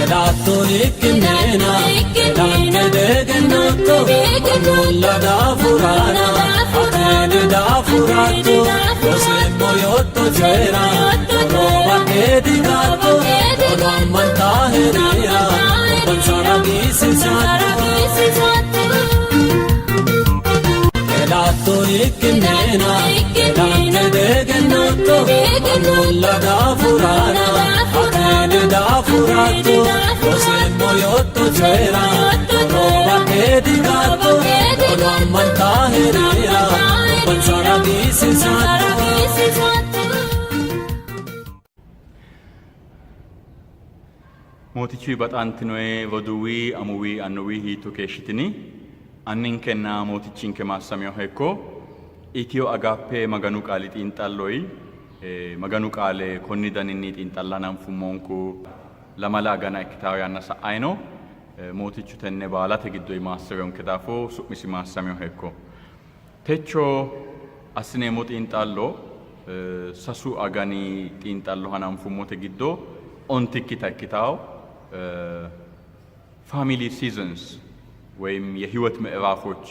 Elatto ikkinnina elante degennootto mannulla daafurana atene daafuratto roseemmo yootto coyira horo badhe digatto horo ammantaherira gobbansara giisisatto. Elatto ikkinnina elante degennootto mannulla daafurana atene daafuratto roseemmo yootto coyira horo badhe digatto horo ammantaherira gobbansara giisisatto. Mootichu baxantinoe roduuwi, amuwi, annuwi hiitto keeshshitini? Anninkenna Mootichinke maassaminoha ikko. Itiyo Agaappe Maganu Qaali xiinxalloi Maganu Qaale konni daninni xiinxalla hananfummonku lamala agana ikkitawo yanna sa'ayi no. Mootichu tenne baalate giddoi maassi'rinonke daafo su'misi maassaminoha ikko. Techo assineemmo xiinxallo sasu agani xiinxallo hananfummote giddo ontikkita ikkitawo Family Seasons ወይም የህይወት ምዕራፎች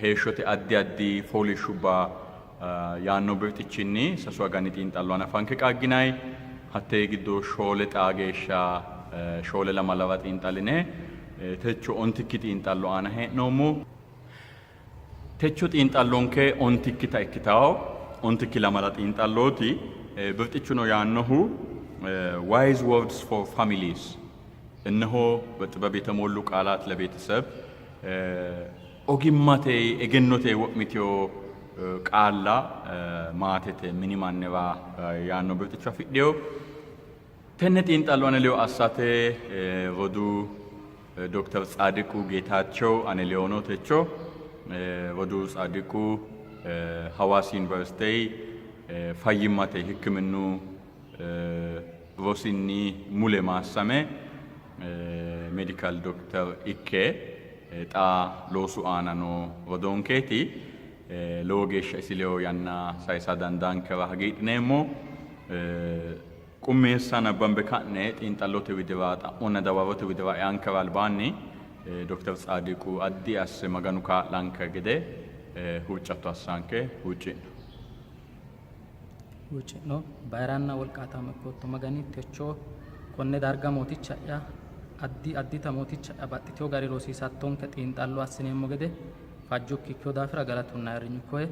heeshshote addi addi fooliishshubba yaanno birxichinni sasu agani xiinxallo hanafanke qaagginanni. Hattee giddo shoole xaa geeshsha shoole lamalara xiinxalline techo ontikki xiinxallo aana hee'noommo. Techo xiinxallonke ontikkita ikkitanno, ontikki lamala xiinxallooti. Birxichuno yaannohu Wise Words for Families እነሆ በጥበብ የተሞሉ ቃላት ለቤተሰብ ogimmate egennote wo'mitino qaalla maatete mini mannira yaanno birxicho afidhino. Tenne xiinxallo ane ledo assate roduu Dokter Tsaadiqu Geetaachew ane ledo no techo. Roduu Tsaadiqu Hawaasi Yuniversite fayyimmate hikkiminnu rosinni mule maassame Medical Doctor ikke xa loosu aana noo rodoonkeeti. Lowo geeshsha isi ledo yanna sayisa dandaankera hagiidhineemmo. Qummeessa nabbambe ka'ne xiinxallote widira xa'monna dawarote widira eankera albaanni Dokter Tsaadiqu addi asse Maganu kaa'lanke gede huuccatto assanke huucci'no. Huucci'no. Bayiranna wolqaataamo ikkootto Magani, techo konne darga Mooticha'ya addi addita Mooticha'ya baxxitino gari rosiisattonke xiinxallo assineemmo gede fajjokki ikkino daafira galatunna ayirrinyu koye.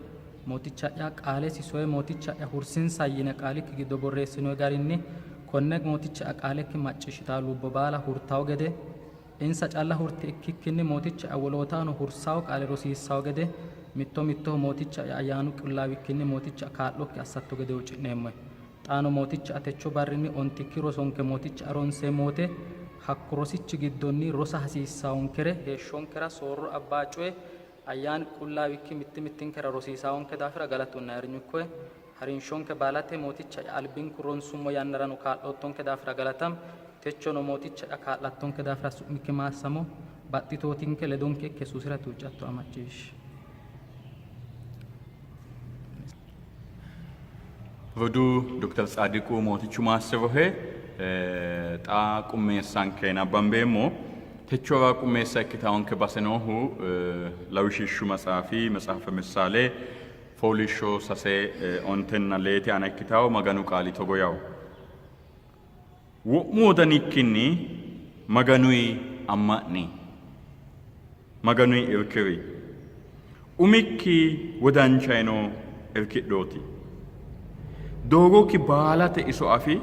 Mooticha'ya, qaalesi soye Mooticha'ya hursinsa yine qaalikki giddo borreessinoyi garinni konne Mooticha'ya qaalekki macciishshitanno lubbo baala hurtanno gede, insa calla hurte ikkikkinni Mooticha'ya wolootano hursawo qaale rosiissawo gede mitto mittoho Mooticha'ya ayyaanu qullaawikkinni Mooticha'ya kaa'lokki assatto gede huucci'neemmohe. Xaano Mooticha'ya techo barrinni ontikki rosonke Mooticha'ya ronseemmo wote hakku rosichi giddonni rosa hasiissawonkere heeshshonkera soorro abbaa coye Ayyaani qullaawikki mitti mittinkera rosiisaawonke daafira galatunna ayirrinyu ikkohe. Harinshonke baalate Mooticha'ya albinku ronsummo yannarano kaa'loottonke daafira galatami. Techono Mooticha'ya kaa'lattonke daafira su'mikki maassamo. Baxxitootinke, ledonke ikki Yesuusira huuccatto macciishshi. Roduu Dokter Tsaadiqu Mootichu maassi'rohe. Xa qummeessanke nabbambeemmo. Techora qummeessa ikkitaonke base noohu Lawishshu maxaafi Metsaafe Missaale fooliishsho sase ontenna leete aana ikkitawo Maganu qaali togo yawo. Wo'mu wodanikkinni Maganuyi amma'ni, Maganuyi irki'ri. Umikki wodanchayino irkidhooti. Doogokki baalate iso afi,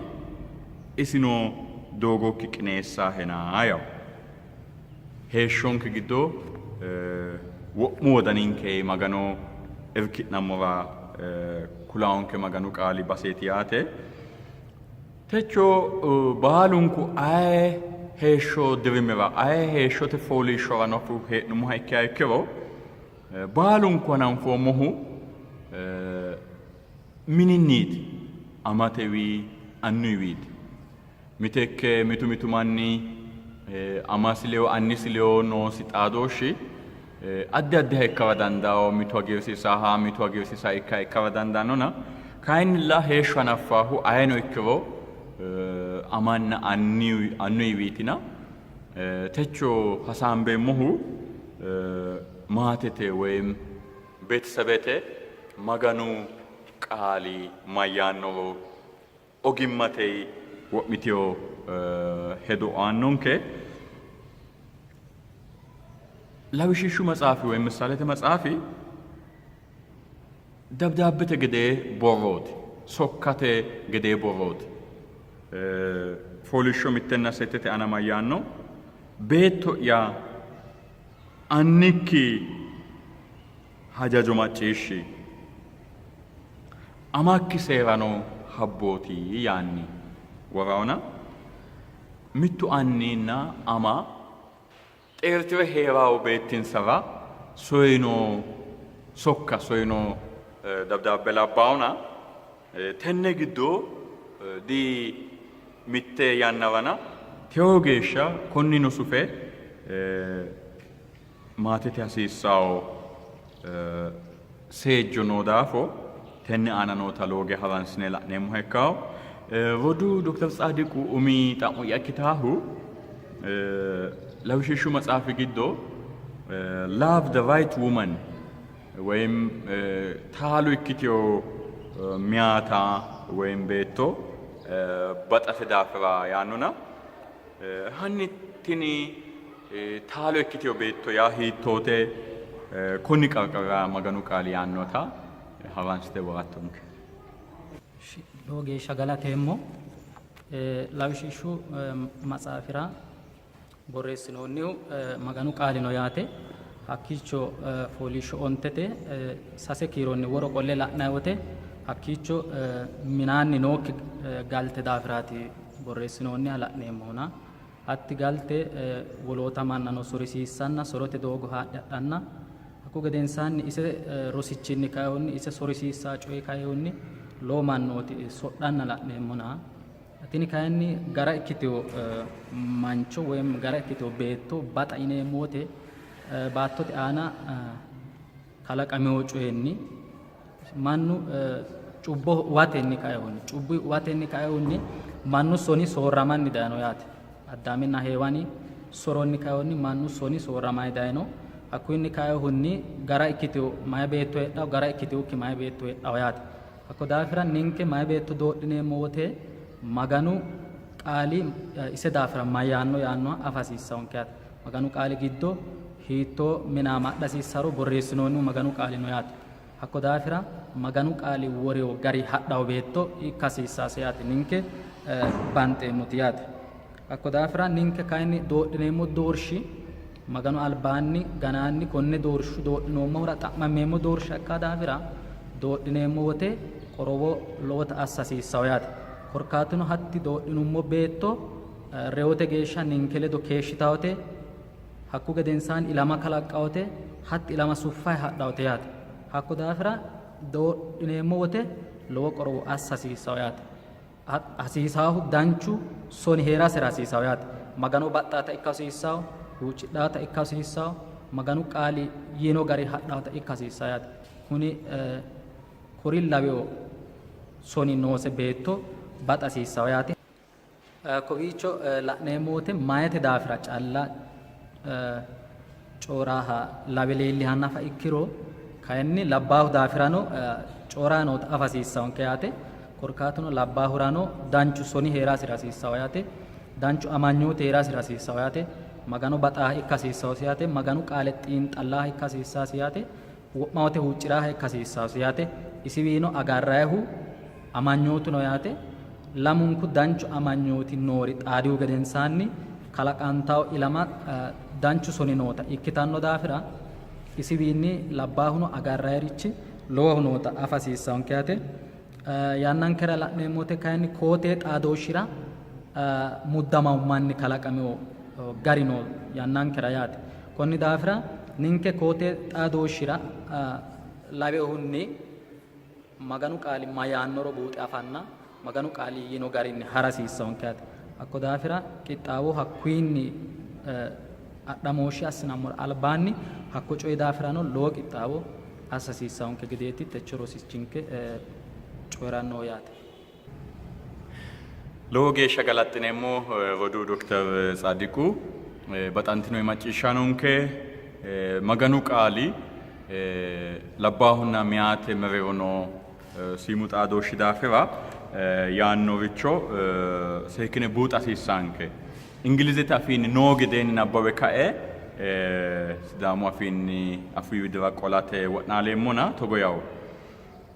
isino doogokki qineessaahena yawo. Heeshshonke giddo wo'mu wodaninke Magano irki'nammora kulaonke Maganu qaali baseeti yaate. Techo baalunku aye heeshsho dirimira, aye heeshshote fooliishshora nafu hee'nummoha ikkiha ikkiro, baalunku hananfoommohu mininniiti, amatewi annuyiwiiti. Miteekke mitu mitu manni amasi ledo annisi ledo noosi xaadooshshi addi addiha ikkara dandaanno, mitu hagiirsiisaaha, mitu hagiirsiisaa ikka ikkara dandaannona, kayinnilla heeshsho hanaffaahu ayeno ikkiro Amanna annuyiwiitina techo hasaambeemmohu maatete woyim beetesebete Maganu qaali mayyaannoro ogimmate wo'mitino hedo aannonke. Lawishshu maxaafi woyim Misalete maxaafi dabdaabbete gedee borrooti, sokkate gedee borrooti. Fooliishsho mittenna settete aana mayyaanno? Beetto'ya annikki hajajo macciishshi, amakki seerano habbooti yaanni woraona. Mittu anninna ama xeerti're hee'rawo beettinsara soyino sokka, soyino dabdaabbe labbaona, tenne giddo di mitte yannarana tewo geeshsha konnino sufe maatete hasiissawo seejjo noo daafo tenne aana noota looge haransine la'neemmoha ikkawo. Roduu Dokter Tsaadiqu, umi xa'mo'ya ikkitaahu Lawishshu maxaafi giddo "Love the right woman" woyim taalu ikkitewo miyaata woyim beetto baxate daafira yaannona, hanni tini taalo ikkitewo beetto yaa hiittoote? Konni qarqarira Maganu qaali yaannota haransite worattonke. Lowo geeshsha galateemmo. Lawishshu maxaafira borreessinoonnihu Maganu qaali no yaate. Hakkiicho fooliishsho ontete sase kiironni woro qolle la'nanni wote hakkiicho minaanni nookki galte daafiraati borreessinoonniha la'neemmohuna. Hatti galte woloota mannano sorisiissanna sorote doogo haadhe hadhanna hakku gedensaanni ise rosichinni kainohunni ise sorisiissaa coyi kainohunni lowo mannooti sodhanna la'neemmona, tini kayinni gara ikkitino mancho woy gara ikkitino beetto baxa yineemmo wote baattote aana kalaqamino coyinni mannu cubbo uwatenni kainohunni cubbu uwatenni kainohunni mannu soni soorramanni dayino yaate. Addaaminna Heewani soronni kainohunni mannu soni soorramanni dayino. Hakkuyinni kainohunni gara ikkitino mayi beetto heedhawo, gara ikkitinokki mayi beetto heedhawo yaate. Hakko daafira ninke mayi beetto doodhineemmo wote Maganu qaali ise daafira mayyaanno yaannoha afa hasiissannonke yaate. Maganu qaali giddo hiittoo minaama adha hasiissaro borreessinoonnihu Maganu qaali no yaate. Hakko daafira Maganu qaali worewo gari hadhawo beetto ikka hasiissase yaate ninke banxeemmoti yaate. Hakko daafira ninke kayinni doodhineemmo doorshi Maganu albaanni ganaanni konne doorshu doodhinoommohura xa'mammeemmo doorsha ikka daafira doodhineemmo wote qorowo lowota assa hasiissawo yaate. Korkaatuno hatti doodhinummo beetto reyote geeshsha ninke ledo keeshshitawote, hakku gedensaanni ilama kalaqqawote, hatti ilama suffayi hadhawote yaate. Hakko daafira doodhineemmo wote lowo qorowo assa hasiissawo yaate. Hasiisaahu danchu soni hee'rasera hasiisawo yaate. Magano baxxaata ikka hasiissawo, huuccidhaata ikka hasiissawo, Maganu qaali yiino gari hadhaata ikka hasiissawo yaate. Kuni kuri lawewo soni noose beetto baxa hasiissawo yaate. Kowiicho la'neemmo wote mayete daafira calla cooraaha lawe leelliha nafa ikkiro kayinni labbaahu daafirano cooraa noota afa hasiissawonke yaate. Korkaatuno labbaahurano danchu soni hee'rasira hasiissawo yaate. Danchu amanyooti hee'rasira hasiissawo yaate. Magano baxaaha ikka hasiissawosi yaate. Maganu qaale xiinxallaaha ikka hasiissasi yaate. Wo'ma wote huucci'raaha ikka hasiissawosi yaate. Isiwiino agarrayihu amanyootu no yaate. Lamunku danchu amanyooti noori xaadihu gedensaanni kalaqantanno ilama danchu soni noota ikkitanno daafira isiwiinni labbaahuno agarrayirichi lowohu noota afa hasiissannonke yaate. Yannankera la'neemmo wote kayinni koo-tee xaadooshshira muddamawo manni kalaqamino gari no yannankera yaate. Konni daafira ninke koo-tee xaadooshshira lawinohunni Maganu Qaali mayaannoro buuxe afanna Maganu Qaali yiino garinni ha'ra hasiissannonke yaate. Hakko daafira qixxaawo hakkuyinni adhamooshshe assinammora albaanni hakko coyi daafirano lowo qixxaawo assa hasiissannonke gedeeti techo rosichinke coyi'rannohu yaate. Lowo geeshsha galaxxineemmo roduu Dokter Tsaadiqu. Baxantino macciishshaanonke, Maganu qaali labbaahunna meyaate mereero noo siimu xaadooshshi daafira yaannoricho seekkine buuxa hasiissaanke. Ingilizete afiinni noo gedeenni nabbawe kae Sidaamu afiinni afii widira qolate wo'naaleemmona togo yawo.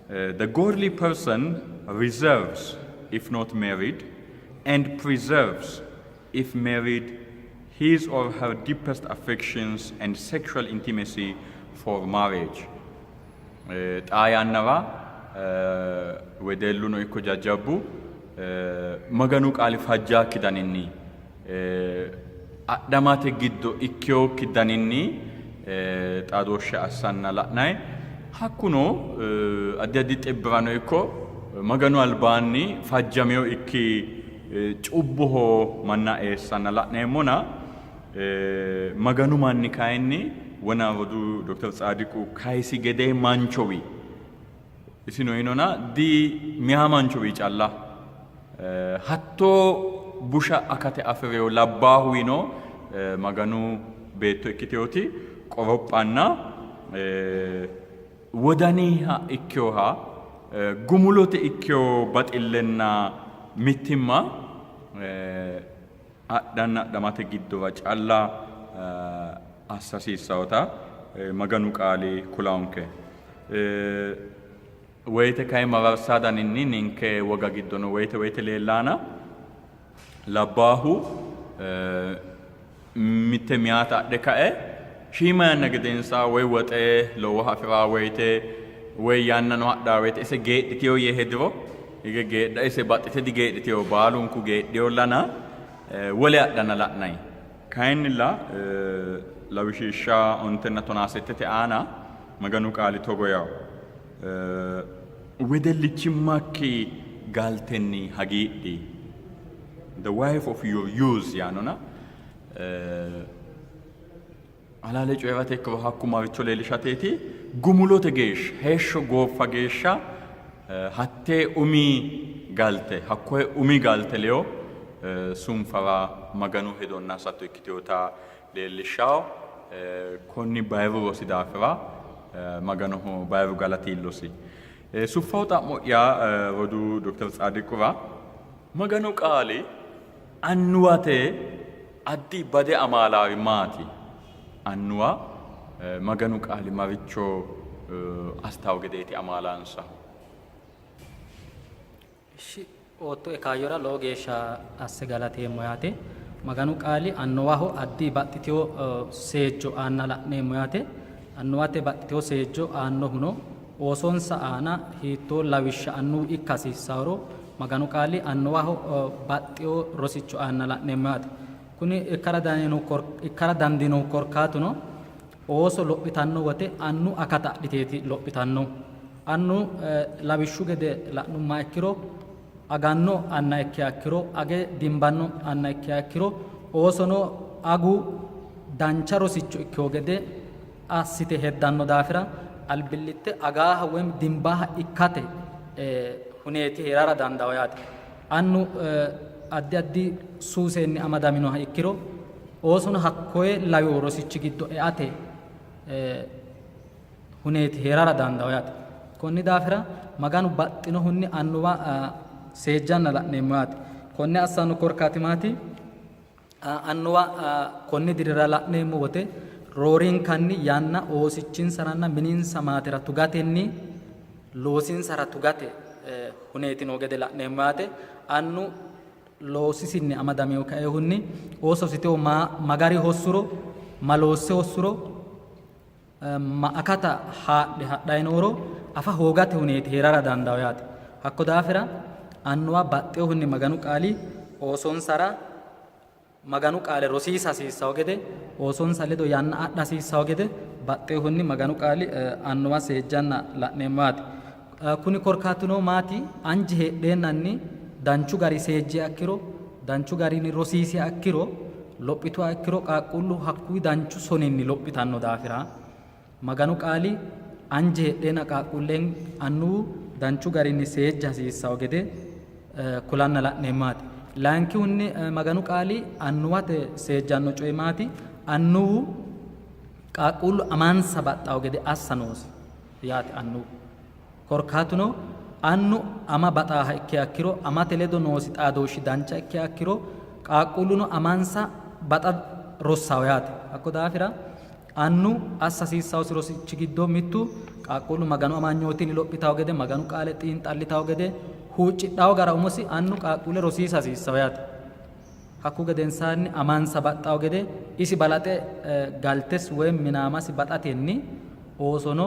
The godly person reserves if not married and preserves if married his or her deepest affections and sexual intimacy for marriage. Xaa yannara wedelluno ikko jajjabbu Maganu qaali fajjaakki daninni adhamate giddo ikkinokki daninni xaadooshshe assanna la'nanni. Hakkuno addi addi xibbirano ikko Maganu albaanni fajjamino ikki cubboho manna eessanna la'neemmona, Maganu manni kayinni wona roduu Dokter Tsaadiqu kayisi gedee manchowi isino yinona di meyaa manchowi calla hattoo busha akate afi'reyo labbaahuwino Maganu beetto ikkiteoti qorophanna wodaniha ikkinoha gumulote ikkino baxillenna mittimma adhanna adhamate giddora calla assa hasiissannota Maganu qaali kulanonke. Woyite kayi mararsaa daninni ninke woga giddono woyite woyite leellaana labbaahu mitte miyaata adhe kae shiima yanna gedensaa woy woxe lowoha afi'raa woyite woy yannano hadhaa woyite ise geedhiteyo yee hediro, hige geedha ise baxxite digeedhiteyo, baalunku geedhiyollana wole adhana la'nanni. Kayinnilla lawishsha ontenna tonaa settete aana Maganu qaali togo yawo, Wedellichimmakki galtenni hagiidhi, the wife of your youth yaanona, halaale coyi'rate ikkiro hakku maricho leellishateeti? Gumulote geeshsha, heeshsho gooffa geeshsha hattee umi galte, hakkoye umi galte leyo sunfara Maganu hedonna hasatto ikkitinota leellishshanno. Konni bayiru rosi daafira Maganoho bayiru galati iillosi. Suffawo xa'mo'ya roduu Dokter Tsaadiqura, Maganu qaali annuwate addi bade amaalaari maati? Annuwa Maganu qaali maricho assitawo gedeeti amaalaansahu? Ishshi oottoe kaayyora lowo geeshsha asse galateemmo yaate. Maganu qaali annuwaho addi baxxitino seejjo aanna la'neemmo yaate. Annuwate baxxitino seejjo aannohuno oosonsa aana hiittoo lawishsha annuwu ikka hasiissaworo Maganu qaali annuwaho baxxino rosicho aanna la'neemmo yaate. Kuni ikkara dandiinohu korkaatuno ooso lophitanno wote annu akata adhiteeti lophitannohu. Annu lawishshu gede la'nummoha ikkiro aganno anna ikkiha ikkiro, age dimbanno anna ikkiha ikkiro oosono agu dancha rosicho ikkino gede assite heddanno daafira albillitte agaaha woy dimbaaha ikkate huneeti hee'rara dandaanno yaate. Annu addi addi suusenni amadaminoha ikkiro oosono hakkoye lawiyo rosichi giddo eate huneeti hee'rara dandaanno yaate. Konni daafira Maganu baxxinohunni annuwa seejjanna la'neemmo yaate. Konne assanno korkaati maati? Annuwa konni dirira la'neemmo wote roorinkanni yanna oosichinsaranna mininsa maatera tugatenni loosinsara tugate huneeti noo gede la'neemmo yaate. Annu loosisinni amadamino kaehunni oososi tewo ma gari hossuro, ma loosse hossuro, ma akata haadhe hadhayi nooro afa hoogate huneeti hee'rara dandaanno yaate. Hakko daafira annuwa baxxinohunni Maganu qaali oosonsara Maganu qaale rosiisa hasiissanno gede, oosonsa ledo yanna adha hasiissanno gede baxxinohunni Maganu qaali annuwa seejjanna la'neemmo yaate. Kuni korkaatuno maati? Anje heedheennanni danchu gari seejjiha ikkiro, danchu garinni rosiisiha ikkiro, lophituha ikkiro qaaqquullu hakkuyi danchu soninni lophitanno daafira Maganu qaali anje heedheenna qaaqquulleen annuwu danchu garinni seejja hasiissanno gede kulanna la'neemmo yaate. Layinkihunni Maganu qaali annuwate seejjanno coyi maati? Annuwu qaaqquullu amansa baxxawo gede assa noosi yaate annuwu. Korkaatuno annu ama baxaaha ikkiha ikkiro, amate ledo noosi xaadooshshi dancha ikkiha ikkiro, qaaqquulluno amansa baxa rossawo yaate. Hakko daafira annu assa hasiissawosi rosichi giddo mittu qaaqquullu Maganu amanyootinni lophitawo gede, Maganu qaale xiinxallitawo gede, huuccidhawo gara umosi annu qaaqquulle rosiisa hasiissawo yaate. Hakku gedensaanni amansa baxxawo gede isi balaxe galtesi woy minaamasi baxatenni oosono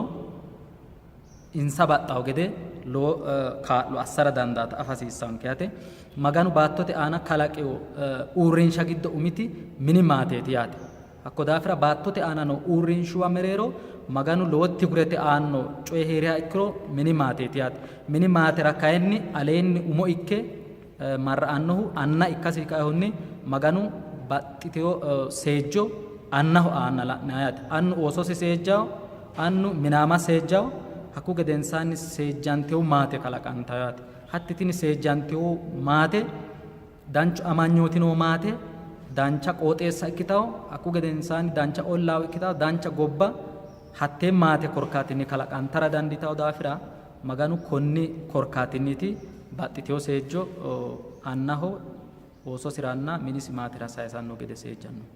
insa baxxawo gede lowo kaa'lo assara dandaata afa hasiissanke yaate. Maganu baattote aana kalaqino uurrinsha giddo umiti mini maateeti yaate. Hakko daafira baattote aana noo uurrinshuwa mereero Maganu lowo tikurete aanno coyi hee'riha ikkiro mini maateeti yaate. Mini maatera kayinni aleenni umo ikke marra''annohu anna ikkasi kainohunni Maganu baxxitino seejjo annaho aanna la'nanni yaate. Annu oososi seejjawo, annu minaama seejjawo, hakku gedensaanni seejjantino maate kalaqantawo yaate. Hatti tini seejjantino maate danchu amanyooti noo maate dancha qooxeessa ikkitawo, hakku gedensaanni dancha ollaa ikkitawo, dancha gobba hattee maate korkaatinni kalaqantara dandiitawo daafira Maganu konni korkaatinniiti baxxitino seejjo annaho, oososiranna minisi maatera sayisanno gede seejjannohu.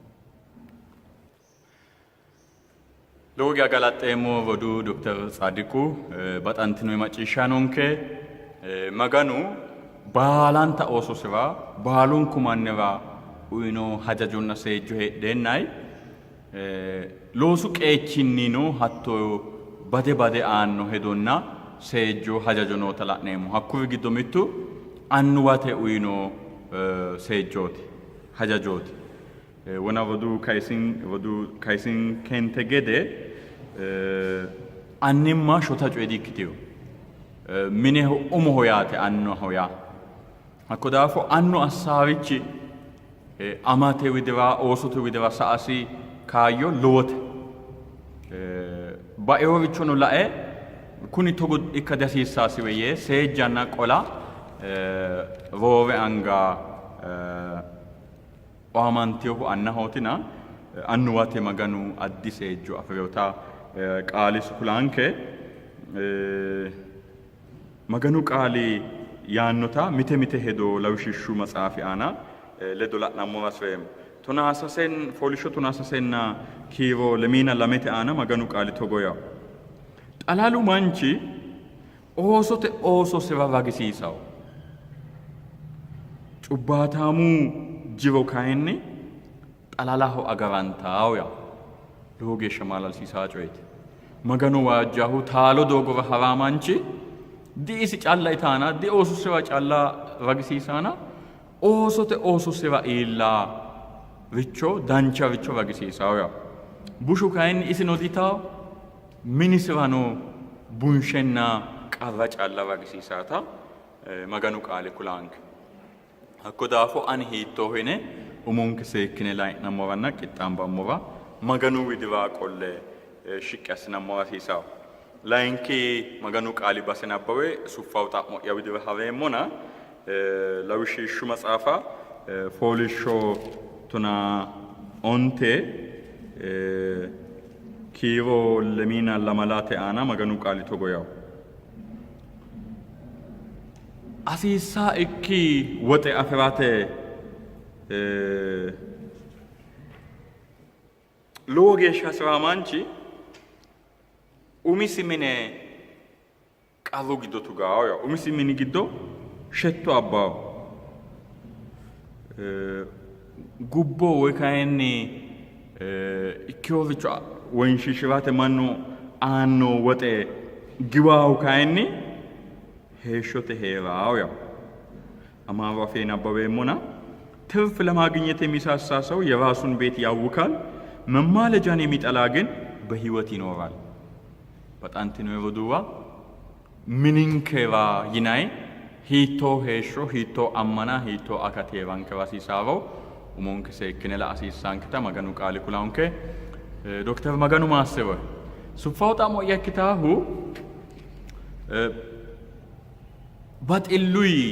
Lowo geya galaxxeemmo roduu Dokter Tsaadiqu. Baxantino macciishshaanonke, Maganu baalanta oososira, baalunku mannira uyino hajajonna seejjo heedheennayi loosu qeechinnino hatto bade bade aanno hedonna seejjo hajajo noota la'neemmo. Hakkuri giddo mittu annuwate uyino seejjooti, hajajooti. Wona roduu kayisin roduu kayisinkente gede annimma shota coye di''ikkitino. Mineho umoho yaate annaho yaa. Hakko daafo annu assaarichi amate widira oosote widira sa''asi kaayyo lowote. Baeorichono lae kuni togo ikka dihasiissaasiwe yee seejjanna qola roore anga Aamantinohu annahootina, annuwate Maganu addi seejjo afi'rinota qaalisi kulanke, Maganu qaali yaannota mite mite hedo lawishshishshu maxaafi aana ledo la'nammora hasi'reemmo. Tonaa fooliishsho tonaa sasenna kiiro lemiina lamete aana Maganu qaali togo yaanno, Xalalu manchi oosote oososira ragisiisanno. Cubbaataamu jiro kayinni xalalaho agarantanno yaanno. Lowo geeshsha maalalsiisanno coyeeti. Magano waajjahu taalo doogora ha'raa manchi diisi calla itaana, dioososira calla ragisiisaana, oosote oososira iilla richo dancha richo ragisiisanno yaanno. Bushu kayinni isino diitanno, minisirano bunshenna qarra calla ragisiisata Maganu qaali kulanke. Hakko daafo ani hiittooho yine umonke seekkine layi'nammoranna qixxaambammora Maganu widira qolle shiqqi assinammora hasiisanno. Layinki Maganu qaali base nabbawe suffawo xa'mo'ya widira hareemmona Lawishshu maxaafa fooliishsho 15 kiiro lemiina lamalate aana Maganu qaali togo yawo. Hasiissaa ikki woxe afi'rate lowo geeshsha hasi'raa manchi umisi mine qarru giddo tugawo yawo. Umisi mini giddo shetto abbawo. Gubbo woy kayinni ikkinoricho wonshiishirate mannu aanno woxe giwaahu kayinni heeshshote hee'rawo yawo. Amaaru afee nabbaweemmona ትርፍ ለማግኘት የሚሳሳ ሰው የራሱን ቤት ያውካል፣ መማለጃን የሚጠላ ግን በሕይወት ይኖራል። Baxantino roduuwa, mininkera yinay hiittoo heeshsho, hiittoo ammana, hiittoo akati hee'rankera hasiisaaro umonke seekkine la'a hasiissaanketa Maganu Qaali kulanke. Dokter Maganu maassi'rohe. Suffawo xa'mo'ya ikkitaahu baxilluyi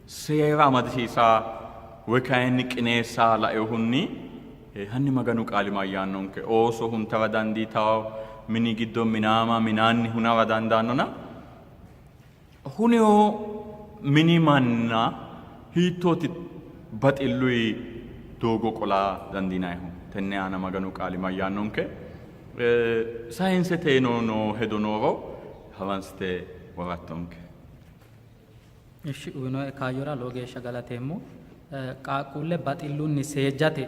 Seera amadisiisa woy kayinni qineessa lainohunni hanni Maganu qaali mayyaannonke? Ooso huntara dandiitanno, mini giddo minaama minaanni hunara dandaannona, hunino mini manna hiittooti baxilluyi doogo qola dandiinannihu? Tenne aana Maganu qaali mayyaannonke? Sayinsete noo hedo nooro haransite worattonke. Ishshi uyinoe kaayyora lowo geeshsha galateemmo. Qaaqquulle baxillunni seejjate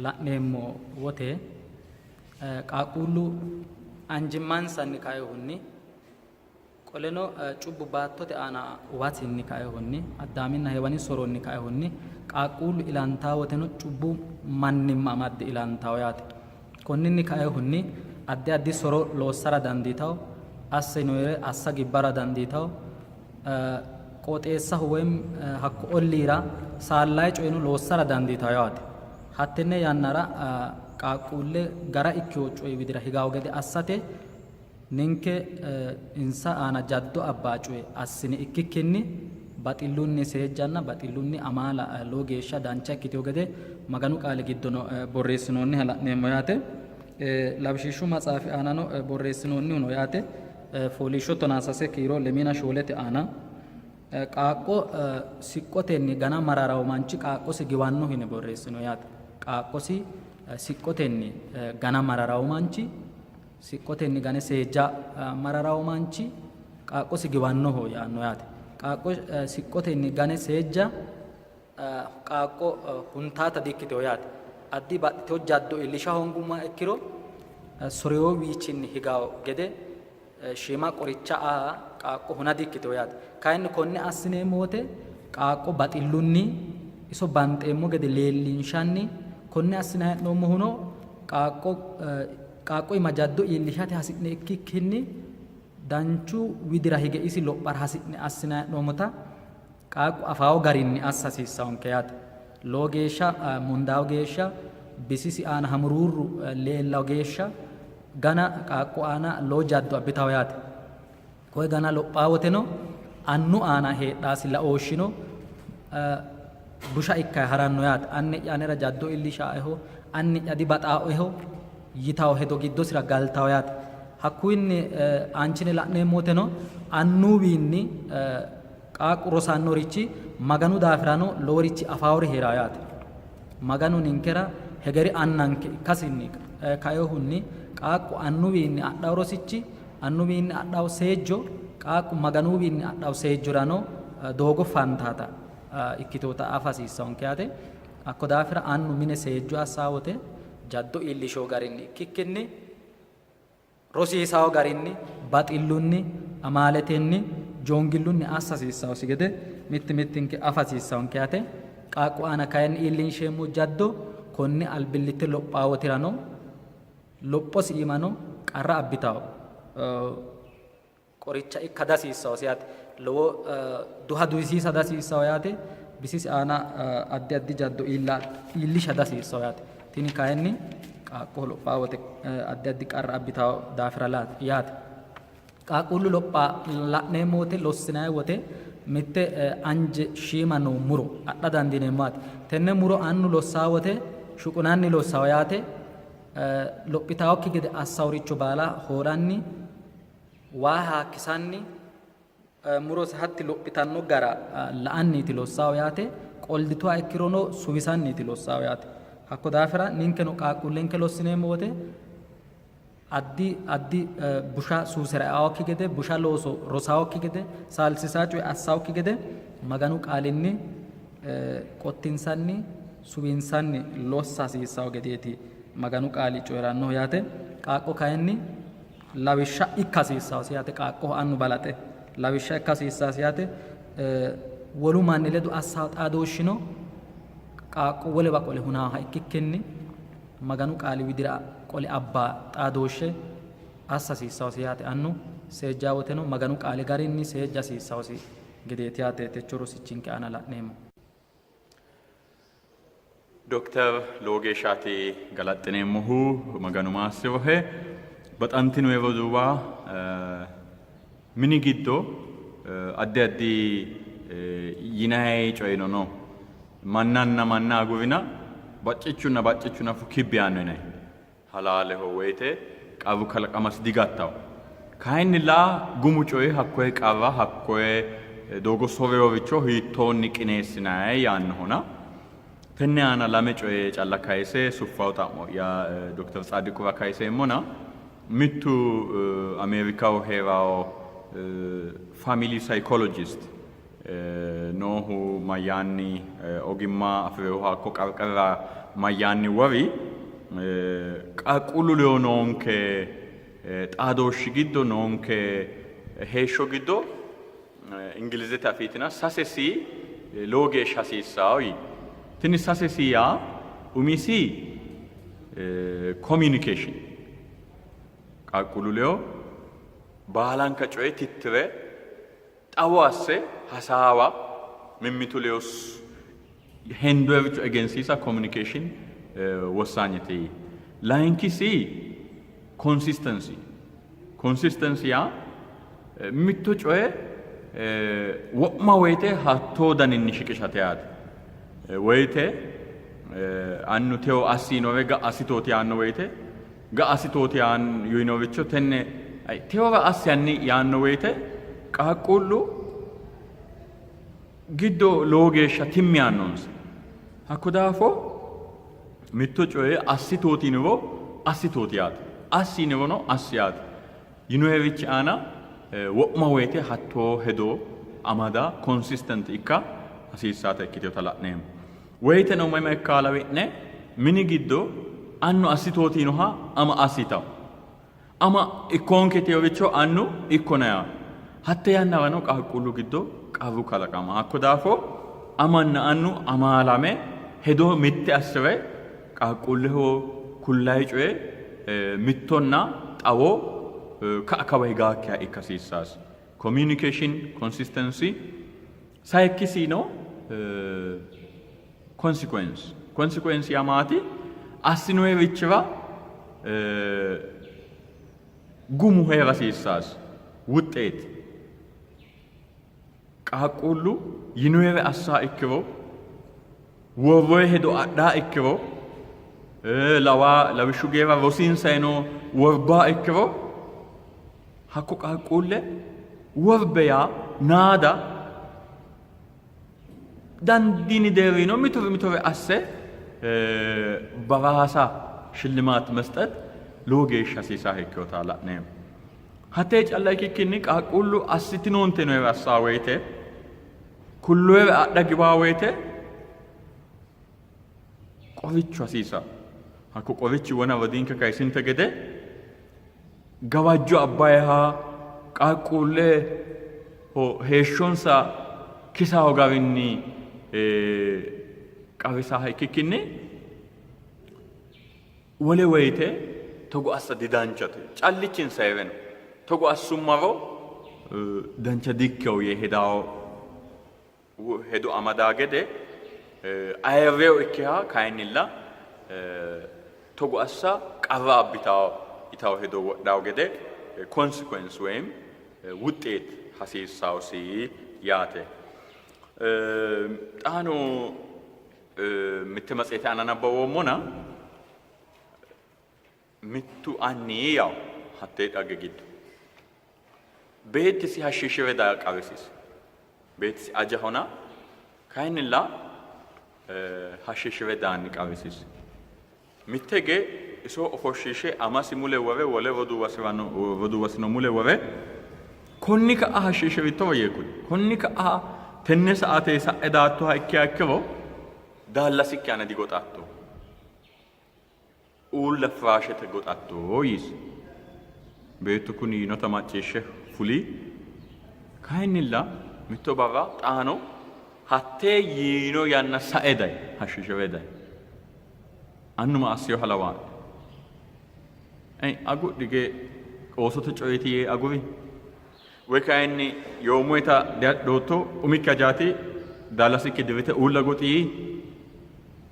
la'neemmo wote qaaqquullu anjimmansanni kainohunni qoleno cubbu baattote aana uwasinni kainohunni Addaaminna Heewani soronni kainohunni qaaqquullu ilantanno woteno cubbu mannimma amadde ilantanno yaate. Konninni kainohunni addi addi soro loossara dandiitanno, asse yinoyire assa gibbara dandiitanno, qooxeessaho woy hakko olliira saallayi coyeno loossara dandiitanno yaate. Hattenne yannara qaaqquulle gara ikkino coyi widira higawo gede assate Ninke insa aana jaddo abbaa coye assine ikkikkinni baxillunni seejjanna baxillunni amaala lowo geeshsha dancha ikkitino gede Maganu Qaali giddono borreessinoonniha la'neemmo yaate. Lawishshu maxaafi aanano borreessinoonnihu no yaate. Fooliishsho 13 kiiro lemiina shoolete aana qaaqqo siqqotenni gana mararawo manchi qaaqqosi giwanno yine borreessino yaate. Qaaqqosi siqqotenni gana mararawo manchi Siqqotenni gane seejja mararanno manchi qaaqqosi giwannoho yaanno yaate. Qaaqqo siqqotenni gane seejja qaaqqo huntaata di''ikkitino yaate. Addi baxxitino jaddo iillisha hoongummoha ikkiro soreyowiichinni higawo gede shiima qoricha aa qaaqqo huna di''ikkitino yaate. Kayinni konne assineemmo wote qaaqqo baxillunni iso banxeemmo gede leellinshanni konne assinanni hee'noommohuno qaaqqo Qaaqqu iima jaddo iillishate hasi'ne ikkikkinni danchu widira hige isi lophara hasi'ne assinanni hee'noommota qaaqqu afawo garinni assa hasiissawonke yaate. Lowo geeshsha mundaawo geeshsha bisisi aana hamuruurru leellawo geeshsha gana qaaqqu aana lowo jaddo abbitawo yaate. Koye gana lophaa woteno annu aana heedhaasi laooshshino busha ikkayi haranno yaate. Anni'ya anera jaddo iillishaaeho, anni'ya dibaxaaoeho yitawo hedo giddosira galtawo yaate. Hakkuyinni aanchine la'neemmo woteno annuwiinni qaaqqu rosannorichi Maganu daafirano loworichi afaawori hee'rawo yaate. Maganu ninkera hegeri annanke ikkasinni kainohunni qaaqqu annuwiinni adhawo rosichi Annuwiinni adhawo seejjo qaaqqu Maganuwiinni adhawo seejjorano doogo fantaata ikkitinota afa hasiissannonke yaate. Hakko daafira annu mine seejjo assanno wote jaddo iillishanno garinni ikkikkinni rosiisanno garinni, baxillunni, amaaletenni, joongillunni assa hasiissannosi gede mitti mittinke afa hasiissannonke yaate. Qaaqqu aana kayinni iillinsheemmo jaddo konni albillitte lophanno wotirano lophosi iimano qarra abbitanno qoricha ikka dihasiissannosi yaate. Lowo duha duhisiisa dihasiissanno yaate. Bisisi aana addi addi jaddo iillisha dihasiissanno yaate. Tini kayinni qaaqqoho lophanno wote addi addi qarra abbitanno daafira yaate. Qaaqquullu lopha la'neemmo wote lossinanni wote mitte anje shiima noo muro adha dandiineemmo yaate. Tenne muro annu lossanno wote shuqunanni lossanno yaate. Lophitannokki gede assannoricho baala hoolanni, waa haakkisanni, murose hatti lophitanno gara la'anniiti lossannohu yaate. Qoldituha ikkirono suwisanniiti lossannohu yaate. Hakko daafira ninkeno qaaqquullenke lossineemmo wote addi addi busha suusera eaokki gede, busha looso rosaokki gede, saalsiisaa coye assaokki gede Maganu qaalinni qottinsanni suwinsanni lossa hasiissanno gedeeti Maganu qaali coyi'rannohu yaate. Qaaqqo kayinni lawishsha ikka hasiissannosi yaate. Qaaqqoho annu balaxe lawishsha ikka hasiissannosi yaate. Wolu manni ledo assanno xaadooshshino qaaqqo wolewa qole hunaaha ikkikkinni Maganu qaali widira qole abba xaadooshshe assa hasiissannosi yaate. Annu seejjaa woteno Maganu qaali garinni seejja hasiissannosi gedeeti yaate techo rosichinke aana la'neemmo. Dokter lowo geeshshaati galaxxineemmohu Maganu maassi'rohe. Baxantinoe roduuwa, mini giddo addi addi yinayi coyino no. Mannanna manna agurina baccichunna baccichu nafu kibbi yaanno yinayi. Halaaleho woyite qarru kalaqamasi digattawo. Kayinnilla gumu coyi hakkoye qarra hakkoye doogo soreeworicho hiittoonni qineessinayi yaannohona. Tenne aana lame coye calla kayise suffawo xa'mo'ya Dokter Tsaadiqura kayiseemmona. Mittu Ameerikaho hee'rawo family psychologist noohu mayyaanni ogimma afi'rinohu hakko qarqarira mayyaanni wori qaaqquullu ledo noonke xaadooshshi giddo noonke heeshsho giddo Ingilizete afiitina sase C lowo geeshsha hasiissawo yii. Tini sase C yaa umisi communication qaaqquullu ledo baalanka coye tittire xawo asse hasaawa, mimmitu ledo hendoyericho egensiisa communication wossaanyete yii. Layinki C consistency. Consistency yaa mitto coye wo'ma woyite hattoo daninni shiqishate yaate. Woyite annu tewo assi yinore ga'a assitooti yaanno woyite ga'a assitooti yiinoricho tenne tewora assi hanni yaanno woyite qaaqquullu giddo lowo geeshsha timmi yaannonsa. Hakko daafo mitto coye assitooti yiniro assitooti yaate. Assi yinirono assi yaate. Yinoyerichi aana wo'ma woyite hattoo hedo amada consistent ikka hasiissaata ikkitinota la'neemmo. Woyiteno maima ikka lawi'ne mini giddo annu assitooti yinoha ama assitawo. Ama ikkoonke yiteeworicho annu ikkona yaanno. Hatte yannarano qaaqquullu giddo qarru kalaqama. Hakko daafo amanna annu amaalame hedo mitte assi're qaaqquulleho kullayi coye mittonna xawo ka'a kawa higaakkiha ikka hasiissaasi. Communication consistency sayikkisiino consequence. Consequence yaa maati? Assinoyirichira gumu hee'ra hasiissaasi. Wuxxeeti. Qaaqquullu yinoyire assaa ikkiro, worroyi hedo adhaa ikkiro, lawa lawishshu geera rosiinsayino worbaa ikkiro, hakko qaaqquulle worbe yaa naada dandiini deerrino mitore mitore asse baraasa shillimaat mesxet lowo geeshsha hasiisaha ikkinota la'neemmo. Hattee calla ikkikkinni qaaqquullu assitinoonte noere assaa woyite kulloere adha giwaa woyite qorichu hasiisa. Hakko qorichi wona rodiinke kayisinte gede gawajjo abbayiha qaaqquulle heeshshonsa kisaho garinni qarrisaha ikkikkinni wole woyite togo assa didanchate callichinsa hee'reno togo assummaro dancha dikkeo yee hedawo hedo amadaa gede ayirreyo ikkiha kayinnilla togo assa qarra abbitawo yitawo hedo wodhawo gede consequence woyim wuxxeet hasiissawosi yaate. Xaano mitte matseete aana nabbawoommona mittu anni yawo hattee dhagge giddo beettisi hashshiishi're daa qarrisisi. Beettisi ajahona kayinnilla hashshiishi're daanni qarrisisi. Mitte hige iso ofoshshiishe amasi mule wore wole roduuwasino mule wore konni ka'a hashshiishi'rittoro yee kuli. Konni ka'a tenne saate sa'e daattoha ikkiha ikkiro daallasikki aana digoxatto. Uulla firaashete goxatto yiisi. Beettu kuni yiinota macciishshe fuli. Kayinnilla mitto barra xaano hattee yiino yanna sae dayi, hashshiishi're dayi. Annu ma assinoha lawaa'ne? Ei, agudhi gee oosote coyeeti yee aguri? Woy kayinni yoommoheta diadhootto, umikki hajaati daallasikki dirrite uulla goxi yii?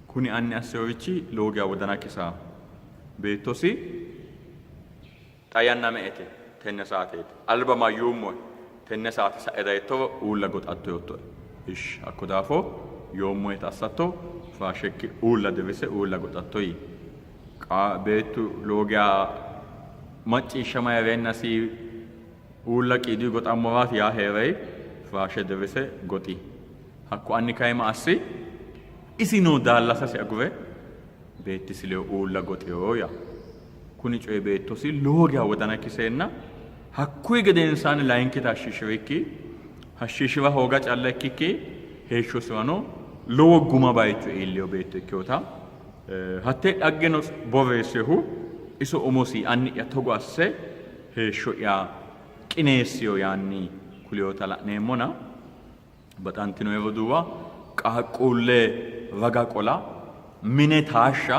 Kuni anni assinorichi lowo geya wodana kisanno. Beettosi, Xa yanna me''ete? Tenne saateeti. Alba mayyuummohe? Tenne saate sa'e dayittoro uulla goxatto yoottoe. Ishshi hakko daafo yoommoheta assatto, firaashekki uulla dirrisse uulla goxatto yii. Beettu lowo geya macciishshama hee'reennasi uulla qiiduyi goxammoraati yaa hee'rei firaashe dirrise goxi. Hakku anni kayi ma assi? Isino daallasasi agure beettisi ledo uulla goxino yaa. Kuni coyi beettosi lowo geya wodana kiseenna hakkuyi gedensaanni layinkita hashshiishi'rikki hashshiishi'ra hooga calla ikkikki heeshshosirano lowo guma bayicho iillino beetto ikkinota hattee dhaggeno borreessinohu iso umosi anni'ya togo asse heeshsho'ya qineessino yaanni kulinota la'neemmona Baxantinoe roduuwa, qaaqquulle raga qola, mine taashsha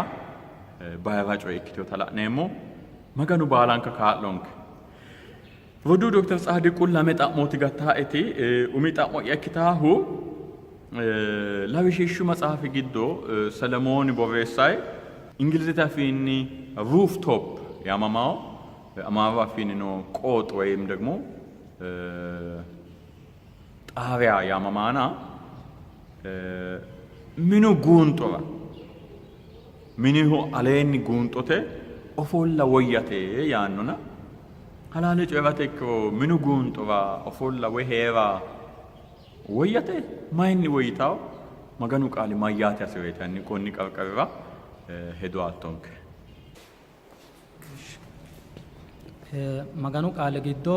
bayira coye ikkitinota la'neemmo. Maganu baalanka kaa'lonke. Roduu Dokter Tsaadiqu lame xa'mooti gattaaeti. Umi xa'mo'ya ikkitaahu lawishshu maxaafi giddo Selemooni borreessayi Ingilizete afiinni roof top yaamamawo, Amaaru afiinnino qoox woyim ደግሞ xaabiya yaamamaana minu guunxora minihu aleenni guunxote ofolla woyyate yaannona halaale coyi'rate ikkiro minu guunxora ofolla woy hee'ra woyyate mayinni woyyitawo maganu qaali mayyaate hasi'reeti hanni konni qarqarira hedo aattonke. Maganu qaali giddo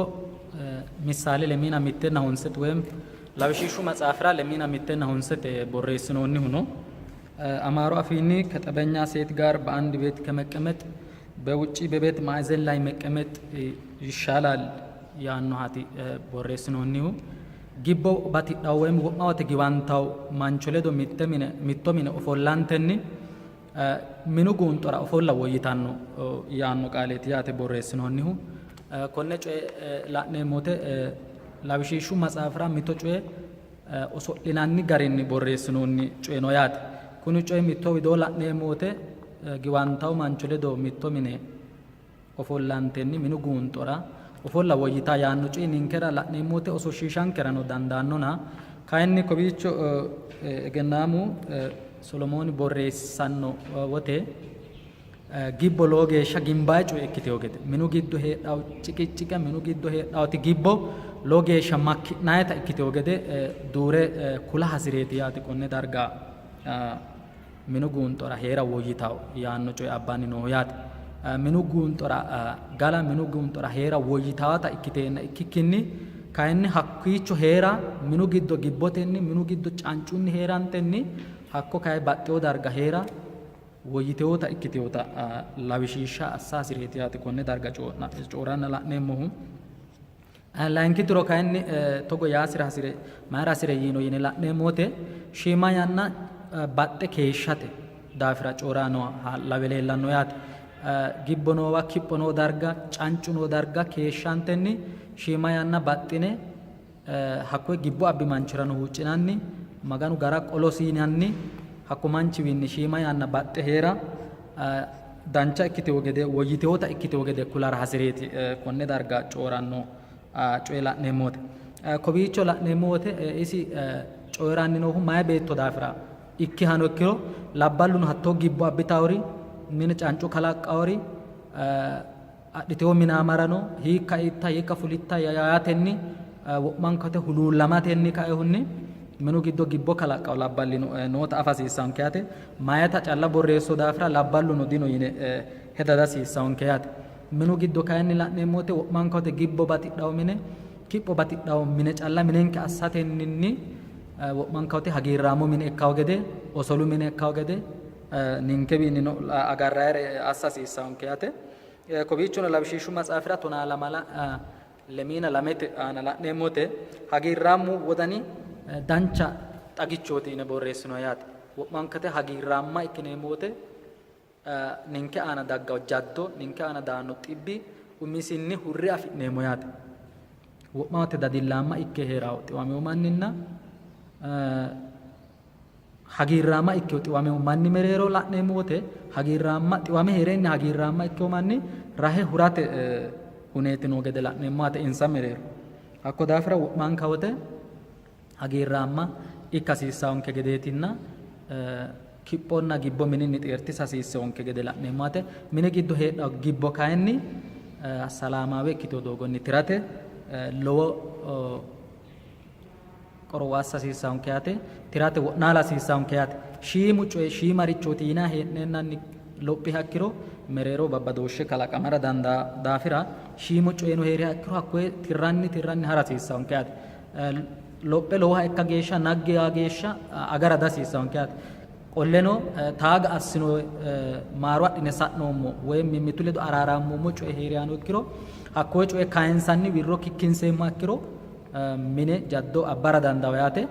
missaale lemiina mittenna honsete woyim lawishshu matsaafira lemiina mittenna honsete borreessinoonnihu no። አማሩ አፊኒ ከጠበኛ ሴት ጋር በአንድ ቤት ከመቀመጥ በውጪ በቤት ማዕዘን ላይ መቀመጥ ይሻላል yaannohaati borreessinoonnihu። Gibbo batidhawo woyim wo'ma wote giwantawo mancho ledo mitte mine mitto mine ofollantenni Minu guunxora ofolla woyyitanno yaanno qaaleeti yaate borreessinoonnihu. Konne coye la'neemmo wote lawishshu matsaafira mito coye oso'linanni garinni borreessinoonni coyi no yaate. Kuni coyi mitto widoo la'neemmo wote giwantawo mancho ledo mitto mine ofollantenni minu guunxora ofolla woyyita yaanno coyi ninkera la'neemmo wote ososhshiishankerano dandaannona, kayinni kowiicho egennaamu Solomooni borreessanno wote gibbo lowo geeshsha gimbayi coye ikkiteyo gede minu giddo heedhawo ciqicciqe minu giddo heedhawoti gibbo lowo geeshsha makki'nayita ikkiteyo gede duure kula hasireeti yaate konne darga minu guunxora hee'ra woyyitawo yaanno coye abbanni noohu yaate. Minu guunxora gala, minu guunxora hee'ra woyyitawota ikkiteenna ikkikkinni kayinni hakkiicho hee'ra minu giddo gibbotenni, minu giddo cancunni hee'rantenni hakko kayi baxxewo darga hee'ra woyyitewota ikkitewota lawishsha assa hasireeti yaate konne darga coyi'ranna la'neemmohu. Layinki diro kayinni togo yaasira hasire mayira hasire yiino yine la'neemmo wote shiima yanna baxxe keeshshate daafira coyi'ra nooha lawe leellanno yaate. Gibbo noowa, kipho noo darga, cancu noo darga keeshshantenni shiima yanna baxxine hakkoye gibbo abbi manchirano huuccinanni Maganu gara qolosi yinanni hakko manchiwiinni shiima yanna baxxe hee'ra dancha ikkitewo gede, woyyitewota ikkitewo gede kulara hasi'reeti konne darga coyi'ranno coye la'neemmo wote. Kowiicho la'neemmo wote isi coyi'ranni noohu mayi beetto daafira ikkihano ikkiro labballuno hattoo gibbo abbitawori mine cancu kalaqqawori adhitewo minaamarano hiikka itta hiikka fulitta yaatenni wo'mankate huluullamatenni kaehunni minu giddo gibbo kalaqqawo labballi noota afa hasiissanke yaate. Mayata calla borreesso daafira labballuno dino yine heda dihasiissanke yaate. Minu giddo kayinni la'neemmo wote wo'manka wote gibbo batidhawo mine kipho batidhawo mine calla minenke assatenninni wo'manka wote hagiirraamo mine ikkawo gede osolu mine ikkawo gede ninkewiinnino agarrayire assa hasiissanke yaate. Kowiichono lawishshu matsaafira tonaa lamala lemiina lamete aana la'neemmote hagiirraammu wodani dancha xagichooti yine borreessino yaate. Wo'mankate hagiirraamma ikkineemmo wote ninke aana daggawo jaddo, ninke aana daanno xibbi umisinni hurre afi'neemmo yaate. Wo'ma wote dadillaamma ikke hee'rawo xiwamino manninna Hagiirraama ikkino xiwamino manni mereero la'neemmo wote hagiirraamma xiwame hee'renni hagiirraamma ikkino manni rahe hurate huneeti noo gede la'neemmo yaate insa mereero. Hakko daafira wo'manka wote hagiirraamma ikka hasiissaonke gedeetinna kiphonna gibbo mininni xeertisa hasiissaonke gede la'neemmo yaate. Mini giddo heedhanno gibbo kayinni salaamaawe ikkitino doogonni tirate lowo qorowo assa hasiissaonke yaate. Tirate wo'naala hasiissaonke yaate. Shiimu coyi shiimarichooti yinanni hee'neennanni lophiha ikkiro mereero babbadooshshe kalaqamara dandaa daafira shiimu coyino heeriha ikkiro hakkoye tirranni tirranni hara hasiissaonke yaate. Lophe lowoha ikka geeshsha naggi yaa geeshsha agara dihasiissaonke yaate. Qolleno taaga assino maaro adhine sa'noommo woy mimmitu ledo araaraammoommo coyi heerihano ikkiro hakkoye coye kayinsanni wirro kikkinseemmoha ikkiro mine jaddo abbara dandawo yaate.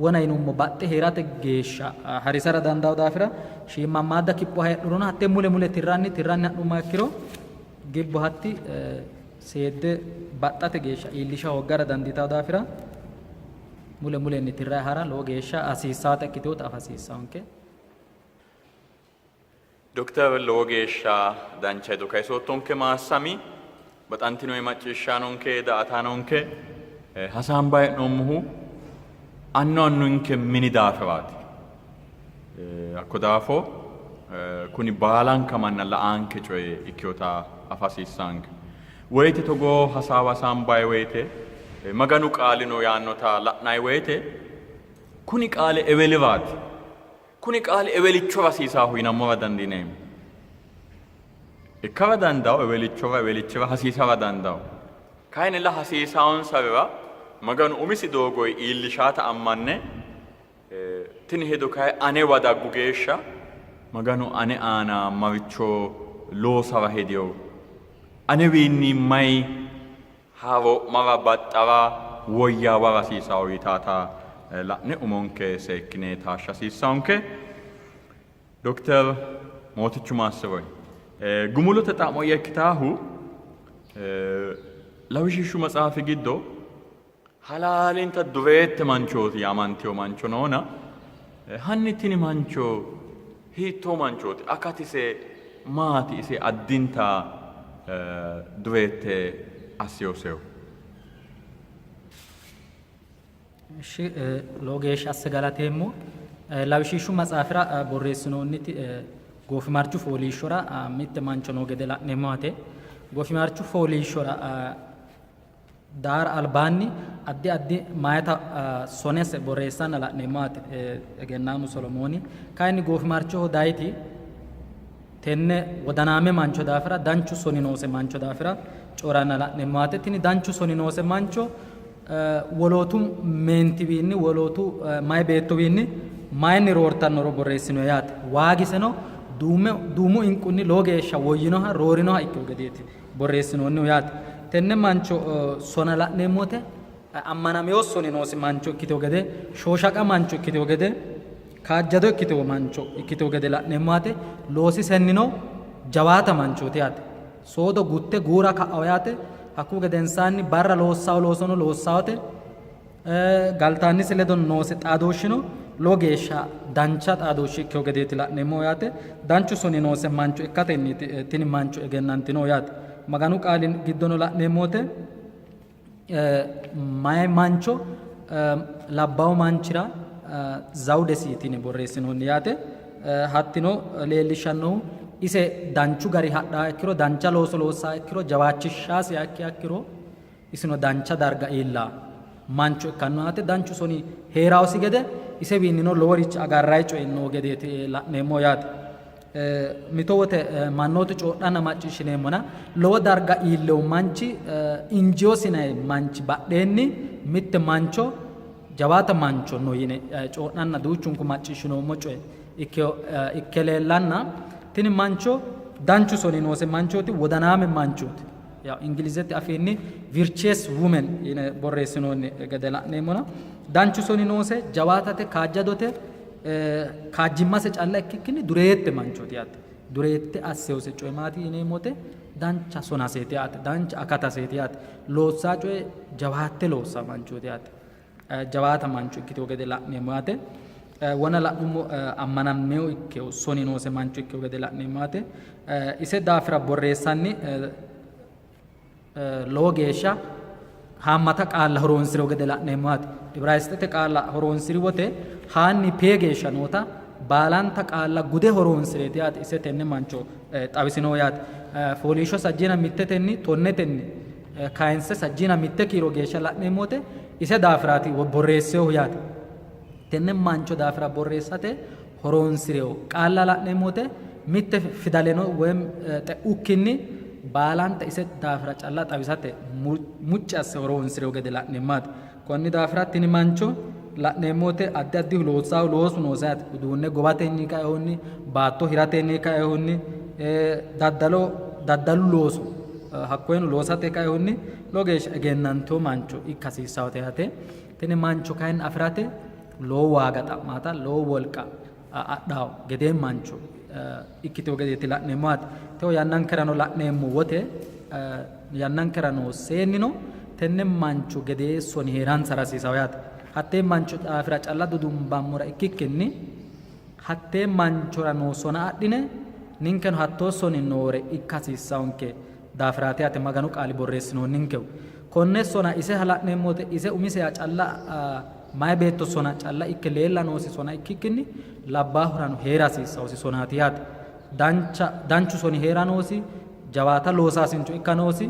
Wona yinummo baxxe hee'rate geeshsha harisara dandawo daafira shiimmammaadda kipho heedhurono hattee mule mule tirranni tirranni ha'nummoha ikkiro gibbo hatti seedde baxxate geeshsha iillisha hooggara dandiitanno daafira mule mulenni tirrayi hara lowo geeshsha hasiissaata ikkitinota afa hasiissaanke. Dokter lowo geeshsha dancha hedo kayisoottonke maassami. Baxantinori macciishshaanonke, daa''ataanonke, hasaambayi hee'noommohu annu annuwinke mini daafiraati. Hakko daafo kuni baalanka manna la'anke coye ikkinota afa hasiissaanke. Woyite togoo hasaawa hasaambayi woyite Maganu qaalino yaannota la'nayi woyite kuni qaali eweliwaati. Kuni qaali ewelichora hasiisaahu yinammora dandiineemmo. Ikkara dandawo ewelichora ewelichira hasiisara dandawo. Kayinnilla hasiisaawonsarira Maganu umisi doogoyi iillishaata ammanne tini hedo kayi anewa daggu geeshsha Maganu ane aana maricho loosara hediyo? Anewiinni mayi haaroo'mara, baxxara, woyyaawara hasiisawo yitaata la'ne umonke seekkine taashsha hasiissaonke. Dokter Mootichu Maassiroy, Gumulote xa'mo'ya ikkitaahu Lawishshu maxaafi giddo halaalinta dureette manchooti yaamantino mancho noona, hanni tini mancho hiittoo manchooti? Akatise maati ise addinta dureette assinosehu? እሺ lowo geeshsha asse galateemmo. Lawishshu maxaafira borreessinoonniti goofimarchu fooliishshora mitte mancho noo gede la'neemmo yaate. Goofimarchu fooliishshora daara albaanni addi addi mayeta sonese borreessanna la'neemmo yaate egennaamu Solomooni. Kayinni goofimarchoho dayiti tenne wodanaame mancho daafira danchu soni noose mancho daafira coyi'ranna la'neemmo yaate. Tini danchu soni noose mancho wolootu meentiwiinni wolootu mayi beettowiinni mayinni roortannoro borreessino yaate. Waagiseno duumu inqunni lowo geeshsha woyyinoha roorinoha ikkino gedeeti borreessinoonnihu yaate. Tenne mancho sona la'neemmo wote ammanamino soni noosi mancho ikkitino gede, shooshaqa mancho ikkitino gede, kaajjado ikkitino mancho ikkitino gede la'neemmo yaate. Loosisennino jawaata manchooti yaate. Soodo gutte guura ka'awo yaate. Hakkuyi gedensaanni barra loossawo loosono loossawote. Galtaannise ledo noose xaadooshshino lowo geeshsha dancha xaadooshshe ikkino gedeeti la'neemmohu yaate. Danchu soni noose mancho ikkatenniiti tini mancho egennantinohu yaate. Maganu qaali giddono la'neemmo wote mayi mancho labbaahu manchira zawudesiiti yine borreessinoonni yaate. Hattino leellishshannohu ise danchu gari hadhaa ikkiro, dancha looso loossaa ikkiro, jawaachishshaasiha ikkiha ikkiro isino dancha darga iilla mancho ikkanno yaate. Danchu soni hee'rawosi gede isewiinnino loworichi agarranni coyi noo gedeeti la'neemmo yaate. Mito wote mannootu coodhanna macciishshineemmona lowo darga iillewo manchi injiyosi yinanni manchi badheenni mitte mancho jawaata mancho no yine coodhanna duuchunku macciishshinoommo coye ikke leellanna tini mancho danchu soni noose manchooti, wodanaame manchooti. Yaw Ingilizete afiinni virtuous women yine borreessinoonni gede la'neemmona danchu soni noose, jawaatate, kaajjadote, kaajjimmase calla ikkikkinni dureette manchooti yaate. Dureette assewose coye maati yineemmote dancha sonaseeti yaate, dancha akataseeti yaate. Loossaa coye jawaatte loossaa manchooti yaate. Jawaata mancho ikkitewo gede la'neemmo yaate. Wona la'nummo ammanammewo ikkewo soni noose mancho ikkewo gede la'neemmo yaate. Ise daafira borreessanni lowo geeshsha Haammata qaalla horoonsi'rino gede la'neemmo yaate. Ibraayisxete qaalla horoonsi'ri wote haanni pee geeshsha noota baalanta qaalla gude horoonsi'reeti yaate ise tenne mancho xawisinohu yaate. Fooliishsho sajjiina mittetenni tonnetenni kayinse sajjiina mitte kiiro geeshsha la'neemmo wote ise daafiraati borreessinohu yaate. Tenne mancho daafira borreessate horoonsi'rino qaalla la'neemmo wote mitte fidaleno woy xe'ukkinni baalanta ise daafira calla xawisate mucci asse horoonsi'rino gede la'neemmo yaate. Konni daafira tini mancho la'neemmo wote addi addihu loossaahu loosu noose yaate. Uduunne gowatenni kainohunni, baatto hiratenni kainohunni, daddalo daddalu looso hakkoyeno loosate kainohunni lowo geeshsha egennantino mancho ikka hasiissawote yaate. Tini mancho kayinni afi'rate lowo waaga xa'maata, lowo wolqa adhawo gedee mancho ikkitino gedeeti la'neemmo yaate. Tewo yannankerano la'neemmo wote yannankera noo seennino tenne mancho gedee soni hee'ransara hasiisawo yaate. Hattee mancho daafira calla dudumbammora ikkikkinni hattee manchora noo sona adhine ninkeno hattoo soni noore ikka hasiissawonke daafiraati yaate Maganu qaali borreessinoonninkehu. Konne sona iseha la'neemmo wote ise umiseha calla mayi beetto sona calla ikke leella noosi sona ikkikkinni labbaahurano hee'ra hasiissawosi sonaati yaate. Dancha danchu soni hee'ra noosi, jawaata loosaasincho ikka noosi,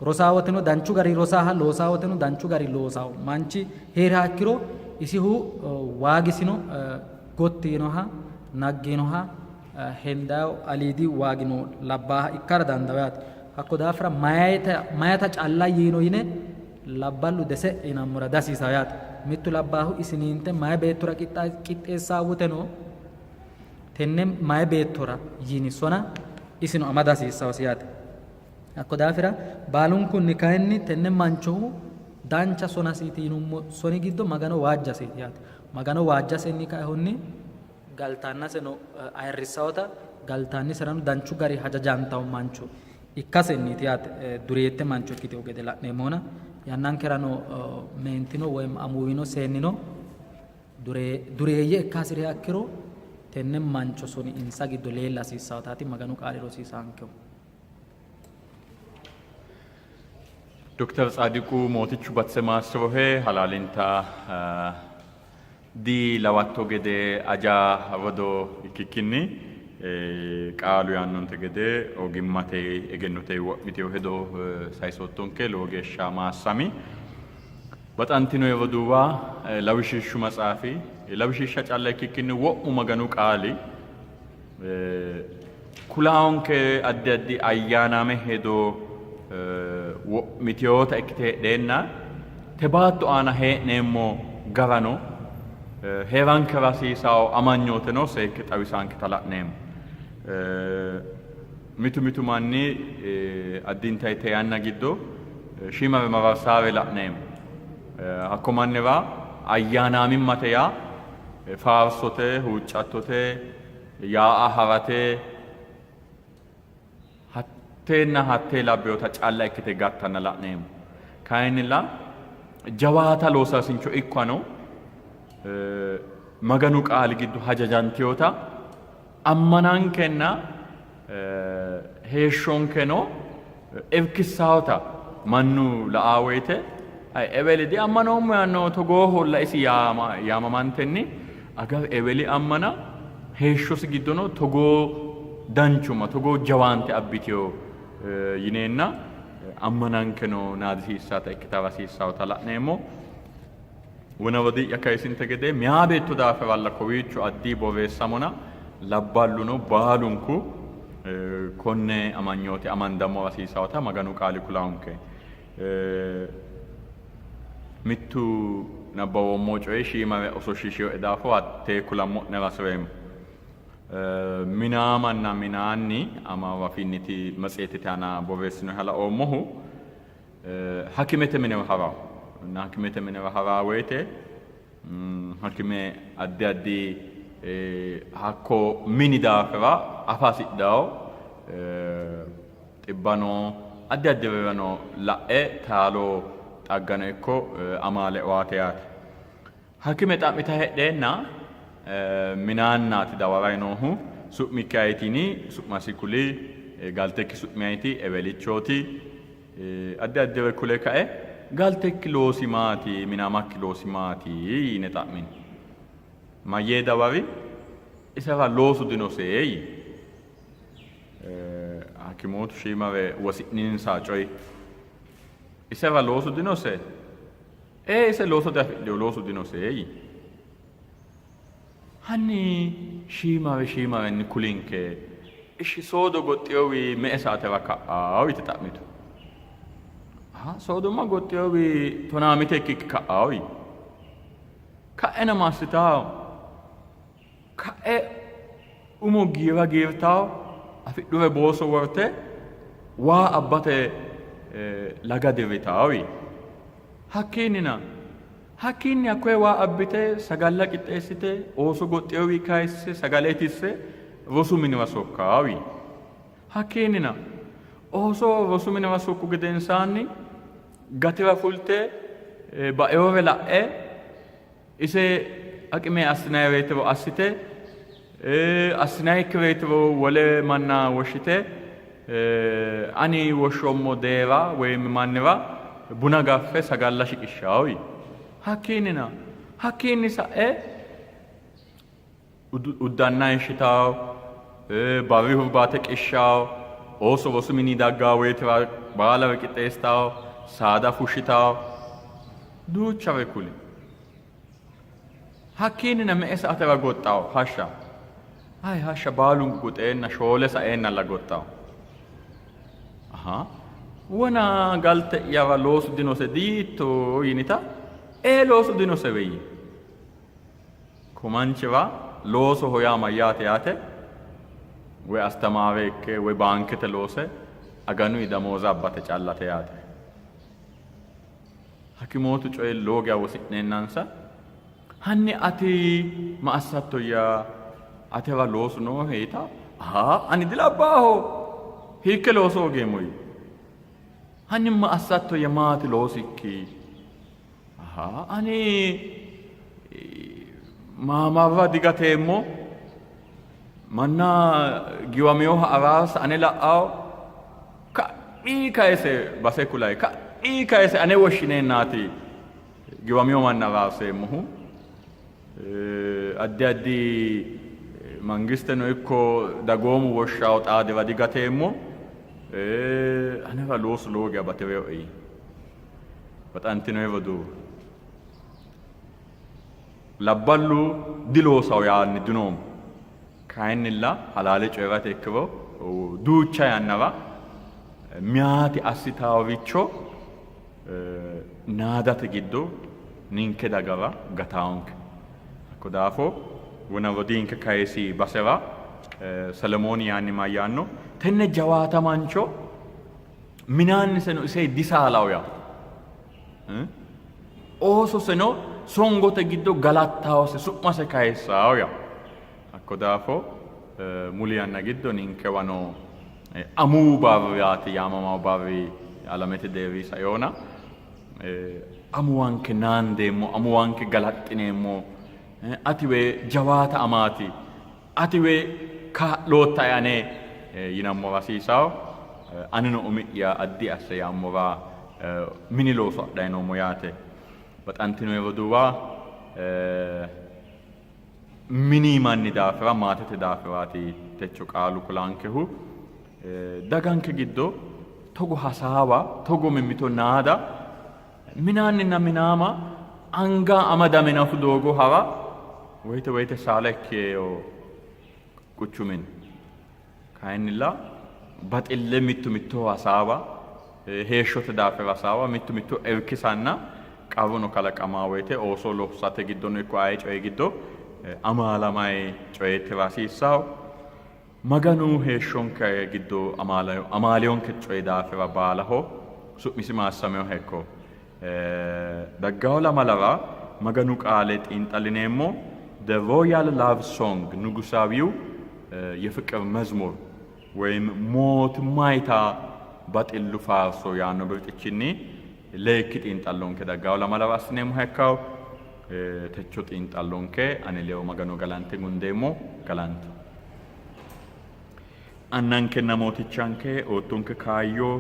rosaa woteno danchu gari rosaaha, loosaa woteno danchu gari loosawo manchi hee'riha ikkiro isihu waagisino gotti yiinoha, naggi yiinoha hendayo aliidi waagi noo labbaaha ikkara dandawo yaate. Hakko daafira mayata calla yiino yine labballu dese'e yinammora dihasiisawo yaate. Mittu labbaahu isiniinte mayi beettora qixxeessawo woteno tenne mayi beettora yini sona isino amada hasiissawosi yaate. Hakko daafira baalunkunni kayinni tenne manchohu dancha sonasiiti yinummo soni giddo Magano waajjaseeti yaate. Magano waajjasenni kaehunni galtannaseno ayirrissawota galtanniserano danchu gari hajajantawo mancho ikkasenniiti yaate dureette mancho ikkitewo gede la'neemmohuna yannankerano meentino woy amuwino seennino dureeyye ikka hasi'riha ikkiro tenne mancho soni insa giddo leella hasiissawotaati Maganu qaali rosiisaankehu. Dokter Tsaadiqu Mootichu batise maassirohe halaalinta di lawatto gede aja rodoo ikkikkinni qaalu yaannonte gede ogimmate egennote wo'mitino hedo sayisoottonke lowo geeshsha maassami. Baxantino roduuwa lawishshu maxaafi lawishsha calla ikkikkinni wo'mu Maganu qaali Kulaonke addi addi ayyaanaame hedo wo'miteyoota ikkite heedheenna te baatto aana hee'neemmo garano hee'rankera hasiisawo amanyooteno seekke xawisaanketa la'neemmo. Mitu mitu manni addinta te yanna giddo shiimare mararsaare la'neemmo. Hakko mannira ayyaanaamimmate yaa faarsote, huuccattote, yaa'a ha'rate, hatteenna hattee labbinota calla ikkite gattanna la'neemmo. Kayinnilla jawaata loosaasincho ikkano Maganu qaali giddo hajajantinota ammanankenna heeshshonkeno irkissawota mannu la''aa woyite Eweli diammanoommo yaanno togooholla isi yaamamantenni agar Eweli ammana heeshshosi giddono togoo danchumma togoo jawaante abbiteyo yineenna ammanankeno naadisiissata ikkitara hasiissawota la'neemmo. Wona rodii'ya kayisinte gede meyaa beetto daafiralla kowiicho addi borreessamona labballuno baalunku konne amanyoote amandammora hasiisawota Maganu qaali kulaonke. Mittu nabbawoommo coyi shiimare ososhshiishinoe daafo hattee kulammo'nera hasi'reemmo. Minaamanna minaanni Amaaru afiinniti metseetete aana borreessinoha laoommohu hakimete minira ha'ranno. Hakimete minira ha'raa woyite hakime addi addi hakko mini daafira afa hasidhanno. Xibbano addi addirirano la'e taalo xaggano ikko amaale owaate yaate. Hakime xa'mita heedheenna minaannaati dawaray noohu su'mikki ayeti yini, su'masi kuli, galtekki su'mi ayeti, ewelichooti, addi addire kule kae. Galtekki loosi maati? Minaamakki loosi maati? yine xa'mini. Mayyee dawari? Isera loosu dinose yii. Hakimootu shiimare wosi'ninsa coyi. Isera loosu dinose? Ee, ise looso diafidhino, loosu dinose yii. Hanni shiimare shiimarenni kulinke, ishshi soodo goxxinowi me''e saatera ka''ao yite xa'mitu. Aha, soodumma goxxinowi tonaamite ikkikki ka''ao yii. Ka'ena ma assitao? Ka'e umo giira giirtao, afidhure booso worte waa abbate laga dirritao yii. Hakkiinnina? Hakkiinni hakkoye waa abbite, sagalla qixxeessite, ooso goxxinowi kayisse, sagale itisse rosu miniwa sokkao yii. Hakkiinnina? Ooso rosu miniwa sokku gedensaanni gatira fulte baeore la'e ise aqime assinanni woyitiro assite, assinannikki woyitiro wole manna woshshite ani woshshoommo deera woyi mannira buna gaffe sagalla shiqishshanno yii. Hakkiinnina? Hakkiinni sa'e uddanna hayishshitawo, barri hurbaate qishshawo, ooso rosu mini daggawo woyitira baalare qixxeessitawo, saada fushshitawo, duuchare kuli. Hakkiinnina me''e saatera goxxawo hashsha? Hayi hashsha baalunku goxeenna shoole saeennalla goxxawo. Aha, wona galte'yara loosu dinose diyiitto yinita, ee loosu dinosewe yii. Ko manchira loosoho yaa mayyaate yaate woy astamaare ikke woy baankete loose aganuyi damooza abbate callate yaate. Hakimootu coyi lowo geya wosi'neennansa, Hanni ati ma assattoyya? Atera loosu noohe? yita, Ahaa, ani dilabbaaho, hiikke looso hoogeemmo? yii. Hanni ma assattoyya, maati loosikki? Ahaa, ani maamarra digateemmo, manna giwaminoha araarsa ane la'ao, Ka'ii kayise base kulay, ka'ii kayise ane woshshineennaati giwamino manna raarseemmohu. Addi addi mangisteno ikko dagoomu woshshawo xaadira digateemmo. Anera loosu lowo geya bati'rinoe yii. Baxantinoe roduuwa, labballu diloosawo yaanni dinoommo. Kayinnilla halaale coyi'rate ikkiro duucha yannara meyaati assitaaricho naadate giddo ninke dagara gataonke. Hakko daafo wona rodiinke kayisi basera Selemooni yaanni mayyaanno? Tenne jawaata mancho minaanniseno ise disaalawo yaa. Oososeno songote giddo galattaose su'mase kayissawo yaa. Hakko daafo muli yanna giddo ninkewano amuwu barraati yaamamawo barri alamete deerri saeona amuwanke naandeemmo, amuwanke galaxxineemmo, atiwe jawaata amaati, atiwe kaa'loottae ane yinammora hasiisawo. Anino umi'ya addi asse yaammora mini looso adhayi noommo yaate. Baxantinoe roduuwa, Mini manni daafira, maatete daafiraati techo qaalu kulaankehu. Daganke giddo togo hasaawa, togo mimmito naada, minaanninna minaama anga amadame nafu doogo hara woyite woyite saala ikkeyo quchumin. Kayinnilla baxille mittu mittoho hasaawa, heeshshote daafira hasaawa, mittu mitto irkisanna qarruno kalaqamaa woyte ooso lossate giddono ikko aye coyi giddo amaalamayi coye tira hasiissawo. Maganu heeshshonke giddo amaaliyonke coyi daafira baalaho su'misi maassaminoha ikko. Daggawo lamalara Maganu Qaale xiinxallineemmo The Royal Love Song Nugusawiው የፍቅር መዝሙር ወይም Mootimmayita Baxillu Faarso yaanno birxichinni leyikki xiinxallonke daggawo lamalara assineemmoha ikkawo. Techo xiinxallonke ane ledo Magano galante gundeemmo. Galanto. Annankenna Mootichanke oottonke kaayyo.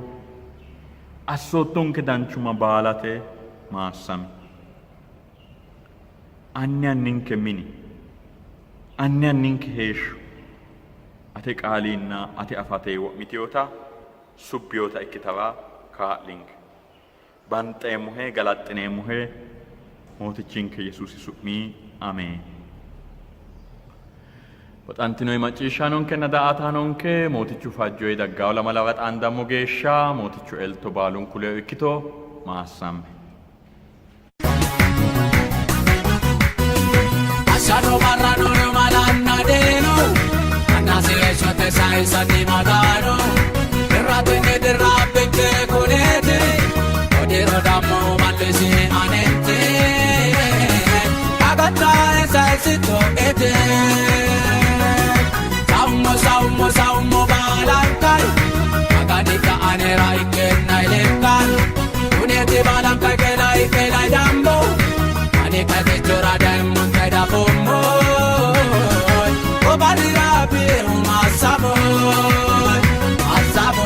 Assoottonke danchumma baalate maassami. Anni anninke mini, anni anninke heeshsho ate qaalinna ate afate wo'mitinota subbinota ikkitara kaa'linke. Banxeemmohe, galaxxineemmohe, Mootichinke Yesuusi su'mi ameen. Baxantinori macciishshaanonkenna daa''ataanonke Mootichu fajjoyi daggawo lamalara xaandammo geeshsha Mootichu elto baalunku ledo ikkito. Maassamme. Ashano barrano malanna deeno Annasi heeshshote sayinsanni magano Dirratinni dirra bikke kuneeti Odiro dammo mallisi anetti Agattae sayisitto ete Saummo saummo saummo baalankai Maganikka anera ikkenna ilekkan Kuneeti baalankai kelai kelai dammo Ani katechora daimon kaidafommo Obarira massamo massamo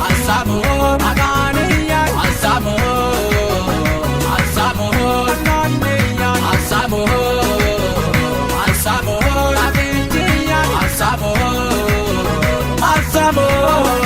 massamo maganiya massamo massamo nonniya massamo massamo abijiya massamo massamo.